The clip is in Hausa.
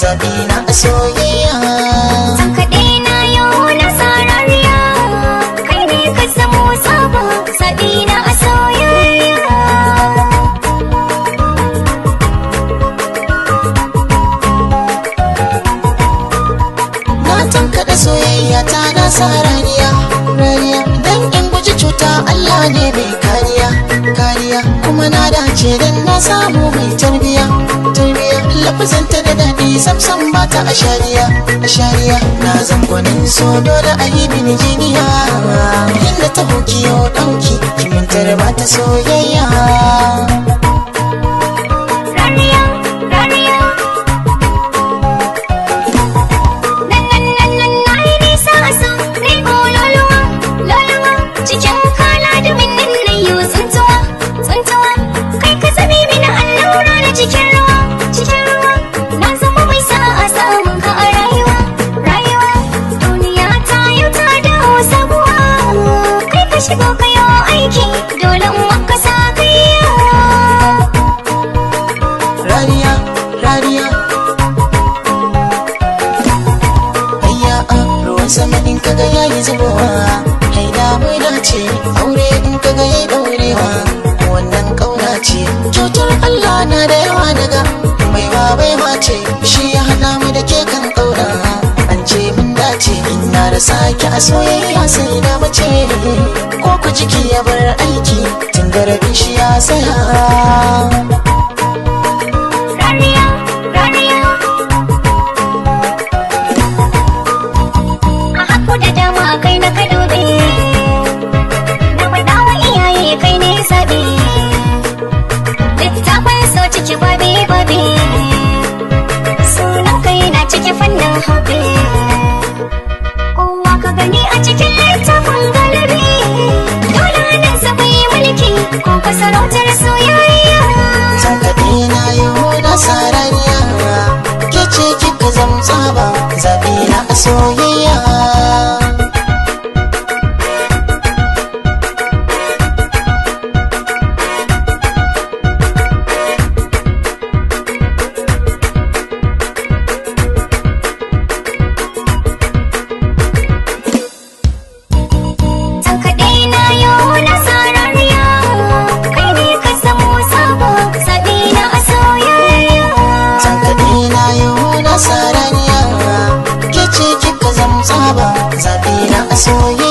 zaɓi na a soyayya. Tankaɗe na yau na sarariya, kai ne ka zamo sabon zaɓi na a soyayya. Na tankaɗe soyayya ta na sa rariya, rariya. Dan in guji cuta Allah ne mai kariya, kariya. Kuma na dace dan na samu mai tarbiya, tarbiya. Lafazanta da daɗi samsam ba ta a shariya, a shariya. Na zangonin so dole a yi mini jiniya. Inda ta hokiyo ɗauki, kimantar ba ta soyayya. Rariya, rariya. Nan nan nan nan na yi nisa a so, na yi ololuwa, loluwa. Cikin kala da minnin na yi tsuntuwa, tsuntuwa. Kai ka zame mini allura na cikin ruwa, cikin ruwa. Na zama mai sa'a samun ka a rayuwa, rayuwa. Duniya ta yau ta dawo sabuwa. Kai ka shigo ka yo aiki, dole in maka sa kai. Rariya, rariya. Hayya a ruwan sama in kaga yayi zubowa. Haida mai dace, aure in kaga yayi daurewa. Wannan kauna ce, kyautar Allah na da yawa daga baiwa baiwa ce, shi ya hada mu da ke kan kauna. An ce mun dace, in na rasa ki a soyayya sai na mace. Ko ku jiki ya bar aiki, tun da rabin shi ya tsaya. Rariya, rariya. A haku da dama kai na ka dube. Na faɗa wa iyaye kai ne zaɓe. Littafin so ciki babe babe. Sunan kai na ciki fannin hobe. Kowa ka gani a cikin littafin galibi. Dole nan sa bai mulki ko ka sarautar soyayya. Tankaɗe na yau na sarariya, ke ce kika zamtsa ba zaɓi na a soyayya. Tankaɗe na yau na sarariya, kai ne ka zamo sabon zaɓi na a soyayya. Tankaɗe na yau na sarariya, ke ce kika zamtsa ba zaɓi na a soyayya.